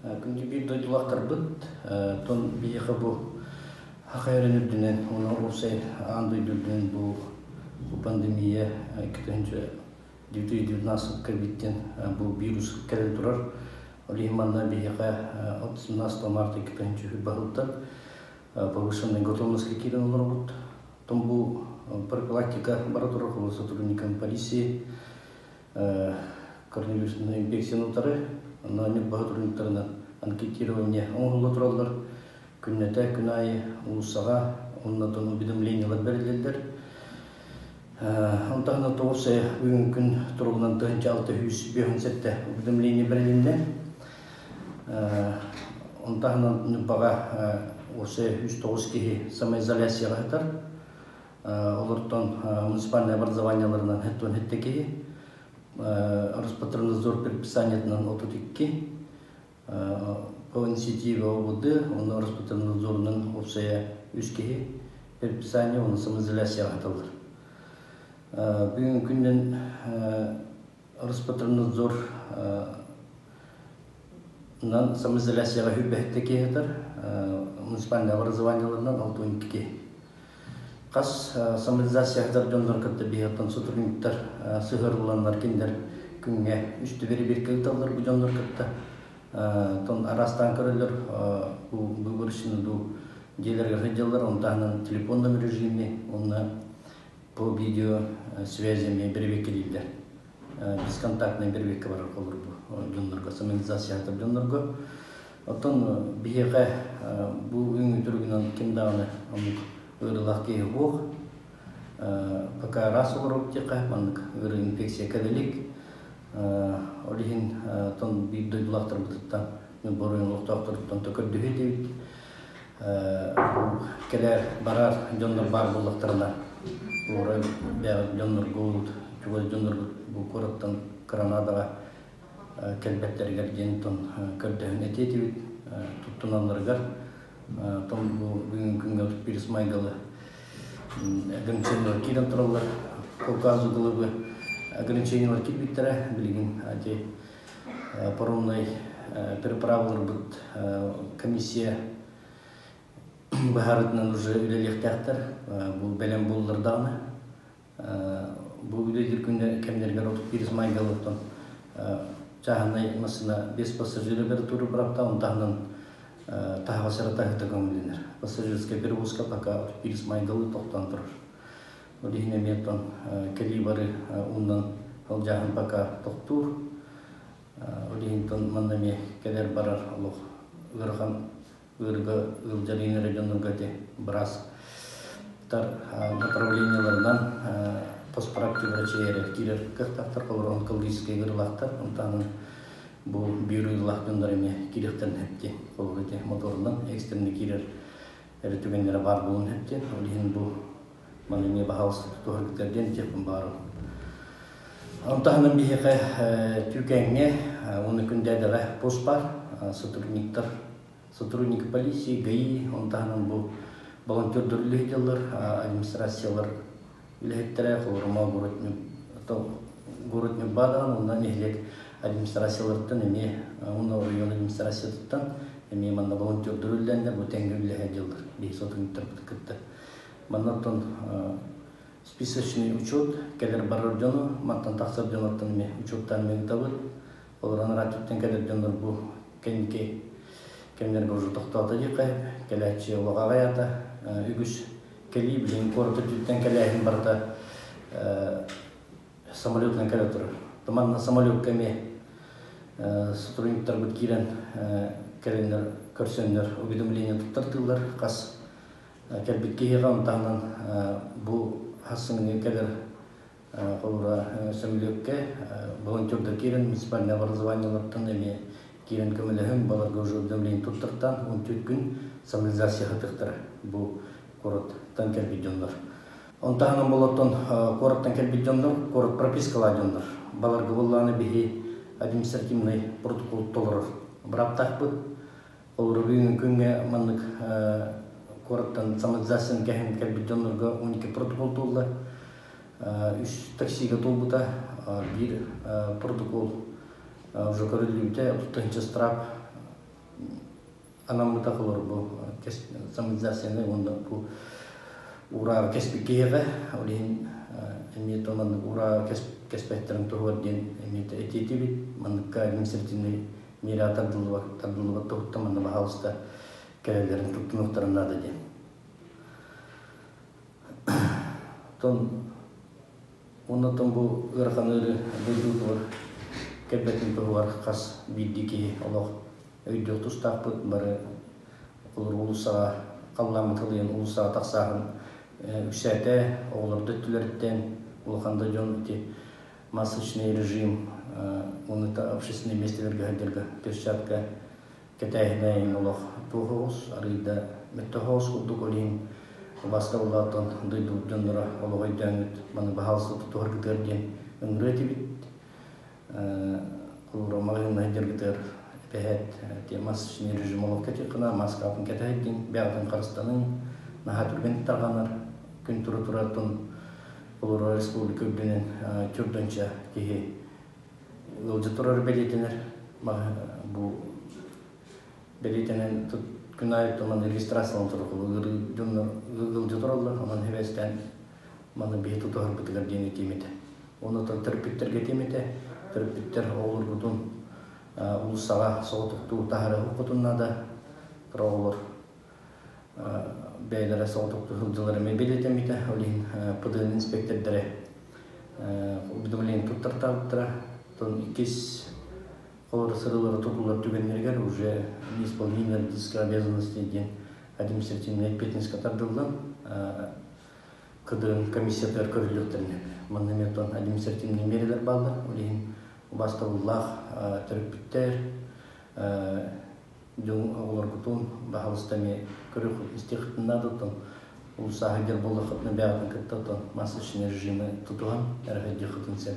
Күндү биир дойдулаахтарбыт, тон биһиэхэ бу Саха эрин үрдүнэн уонна уопсай аан дойду үрдүнэн бу пандемия 2019 ковидтен бу вирус кэлэн турар. Ол иһин манна биһиэхэ 18 марта 2020 баһылыктан повышенной готовностька киирэн олоробут. Тон бу профилактика бара турар сотрудникам полиции коронавируснай инфекцияны утары, онно ньурба сотрудниктарынан анкетирование оҥоһулла тураллар. Күннэтэ күн аайы уулуссаҕа уонна уведомлениелар бэриллэллэр. Онтон тоҕус бүгүн күн туругунан 1657 уведомление бэрилиннэ. Онтон Ньурбаҕа уопсайа 109 киһи самоизоляцияҕа сытар. Олортон муниципальнай образованиеларынан 77 киһи, Роспотребнадзор предписаниетынан 32, по инициативе ОВД, онно Роспотребнадзорунан уопсайа үс киһи предписание уонна самоизоляцияҕа сыталлар. Бүгүн күнүн Роспотребнадзор Онон самоизоляцияҕа сүүрбэһиттэ киһи сытар, муниципальнай образованиеларынан 62 киһи. Хас самоизоляция сытар дьоннор кытта биһиэттэн сотрудниктар сыһыарылланнар кинилэр күҥҥэ үс биркэ ыыталлар бу дьоннор кытта. Тон араастаан көрөллөр, бу выборочно дуу дьиэлэригэр сылдьаллар, оны таһынан телефонном режиме, уонна по видео связи эмиэ бэрэбиэркэлииллэр. Бесконтактнай бэрэбиэркэ барар холобур дьоннорго, самоизоляция дьоннорго. Оттон биһиэхэ бу үҥүү туругунан ким даҕаны оннук ыарыылаах киһи суох. Пока раз олорук диэххэ, маннык ыарыы инфекция кэлэ илик. Ол иһин тон биир дойдулаахтарбытыттан, боруйун олохтоохторуттан көрдөһүү диэбит. Кэлэр барар дьоннор баар буоллахтарына, уурай бэйэҕит дьонноргут, чугас дьонноргут бу куораттан Гранадаҕа кэлбэттэригэр диэн тон көрдөһөн этиэ этибит туттуналларыгар. Тон бу бүгүҥҥү күҥҥэ 31 майгалы ограничениелар киирэн тураллар. Кавказу глыбы ограничениелар киирбиттэрэ. Билигин ати паромнай переправаларбыт комиссия быһаарытынан уже үлэлиэхтээхтэр. Бу бэлэм буоллар даҕаны. Бу үлэлиир кэмнэригэр 31 майгалыттан чааһынай массыына без пассажира бере бырапта, он таһынан таһаҕас эрэ таһыта көҥүллэнэр. Пассажирская перевозка пока 31 майгалы тохтоон турар. Ол иһин эмиэ оттон кэлии бары уунан халдьааһын пока тохтуур. Ол иһин манна эмиэ кэлэр барар олох ыарахан ыарыыга ыалдьар иҥэрэ дьоннорго ити быраастар направлениеларынан постпрактик врачей эрэ киирэр кыахтаахтар, олор онкологическай ыарыылаахтар, онтон бу бүөр ыарыылаах дьоннор эмиэ киириэхтэрин сөп диэн, холобур ити моторунан экстренный киирэр эрэ түгэннэрэ баар буолуон сөп диэн, ол иһин бу маны эмиэ баһаалыста тутуһаргытыгар диэн этиэхпин баҕарабын. Ону таһынан биһиэхэ Түүкээҥҥэ уонна Күндээдэҕэ пост баар, сотрудниктар, сотрудники полиции, ГАИ, ону таһынан бу волонтердар үлэһитэллэр, администрациялар үлэһиттэрэ, холорума город Ньурба даҕаны уонна нэһилиэк администрацияларыттан эмиэ уонна оройуон администрациятыттан эмиэ манна волонтердар үлэлэннэр бу тэҥҥэ үлэлэһэ дьыллар биһи сотрудниктарбыт кытта. Манна оттон списочный учет кэлэр барар дьону, мантан тахсар дьонуттан эмиэ учуоттаан эмиэ ыытабыт. Олорон арааттыттан кэлэр дьоннор бу кэнники кэмнэргэ уже тохтоото диэххэ, кэлээччи олох аҕыйаата. Үгүс кэлии билигин куорат үрдүттэн кэлээһин барыта самолетунан кэлэ турар. Манна самолекка эмиэ сотрудниктарбыт киирэн кэлэннэр көрсөннөр уведомление туттартыыллар хас кэлбит киһиэхэ ону таһынан бу хас сылга кэлэр холобура сөмөлүөккэ волонтердар киирэн муниципальнай образованиелартан эмиэ киирэн көмөлөһөн баларга уже уведомление туттартаан 14 күн самоизоляция сытыахтара бу куораттан кэлбит дьоннор. Он таһынан болоттон куораттан кэлбит дьоннор, куорат пропискалаах дьоннор. Баларга буоллааны биһи административный протокол толорор бырааптаахпыт. Холобура бүгүҥҥү күҥҥэ маннык куораттан самоизоляцияны кэһэн кэлбит дьоннорго 12 протокол туолла. Үс таксига туолбута, биир протокол уже көрүллүбүтэ, 30 штраф. Анаммыта холор бу самоизоляцияны уонна бу уурааҕы кэспит киһиэхэ, ол иһин эмиэ то маннык уурааҕы кэспэттерин туһугар диэн эмиэ этиэтибит. Манныкка административный миэрэ тардыллыбат туһуттан манна баһаалыста кэлэллэрин туттунуохтарын наада диэн. Тон оннотон бу ыарахан ыарыы дойдутугар кэлбэтин туһугар хас биирдии киһи олох өйдүөх тустаахпыт. Бары олор уулуссаҕа халлааммыт ылыйан уулуссаҕа тахсааһын үксээтэ, оҕолор да өттүлэриттэн улахан да дьон ити масочный режим уонна общественный миэстэлэргэ сылдьарга перчатка кэтээһинэ олох туох оҕус арыйда мөттөх оҕус курдук. Ол иһин убаастабыллаах дойдубут дьонноро, олох өйдөөҥҥүт маны баһаалыста тутуһаргытыгар диэн ыҥырыа этибит. Холобура, маҕаһыыҥҥа сылдьаргытыгар эбэһээт масочный режим олох кэтиэххинэ, маскаатын кэтэһэйдиҥ, бэйэҕитин харыстаныҥ. Наһаа түргэн тарҕанар, күн тура турартан холобура республика үрдүнэн 400 киһи ыалдьа турар бэлиэтэнэр. Бу бэлиэтэнэн күн аайы манна регистрацияланан турар дьоннор ыалдьа тураллар, онон хэбэстээн маны биһи тутуһарбытыгар диэн этиим этэ. Оннотон төрөппүттэргэ этиим этэ, төрөппүттэр оҕолоргутун уулуссаҕа соҕотохтуу таһара хотун наада, кыра оҕолор бэйэлэрэ соҕотохтуу сылдьаллар эмиэ бэлиэтэммитэ. Ол иһин ПДН инспектордара уведомление туттартаабыттара. Оттон иккис холоро сырыылары тутуллар түгэннэригэр уже неисполнение родительской обязанности диэн административная ответственность тардыллан КДН комиссиятыгар көрүллүөхтэрин. Манна эмиэ оттон административный миэрэлэр бааллар. Ол иһин убаастабыллаах төрөппүттэр, дьон оҕолоргутун баһаалыста эмиэ көрүөх истиэххитин наада. Оттон улуссааһы дьэр буоллаххытына бэйэҕитин кытта оттон масочный режими тутуһан эрэхэддиэххитин сөп.